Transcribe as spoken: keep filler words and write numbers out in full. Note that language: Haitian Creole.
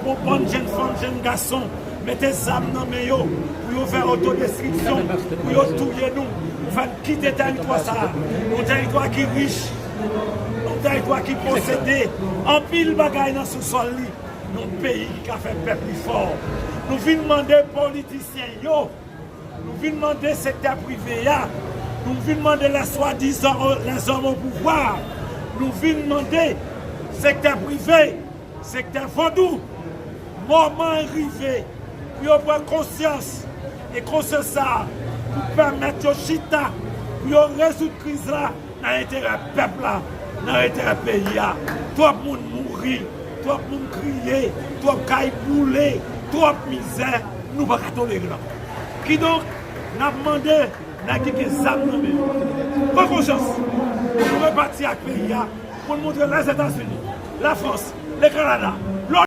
yon bann jèn fanm, jèn gason mete zam nan men yo pou yo fè otodestriksyon, pou yo touye nou, pou fè n kite tèritwa sa a. Yon tèritwa ki rich, yon tèritwa ki posede anpil bagay nan sousòl li, yon peyi ki ka fè pèp li fò. Nou vin mande politisyen yo, nou vin mande sektè prive a, nou vin mande les soi-disant, les hommes au pouvoir, nou vin mande sektè prive, sektè vodou, moman an rive pou yo pran konsyans. E konsyans sa a pou pèmèt yo chita, pou yo rezoud kriz la nan enterè pèp la, nan enterè peyi a. Twòp moun mouri, twòp moun kriye, twòp kay boule, twòp mizè, nou pa ka tolere l ankò. Kidonk, n ap mande nèg ki gen zam nan men yo, pran konsyans, pou nou repati ak peyi a, pou n montre Lèzetazini, Lafrans, le Kanada,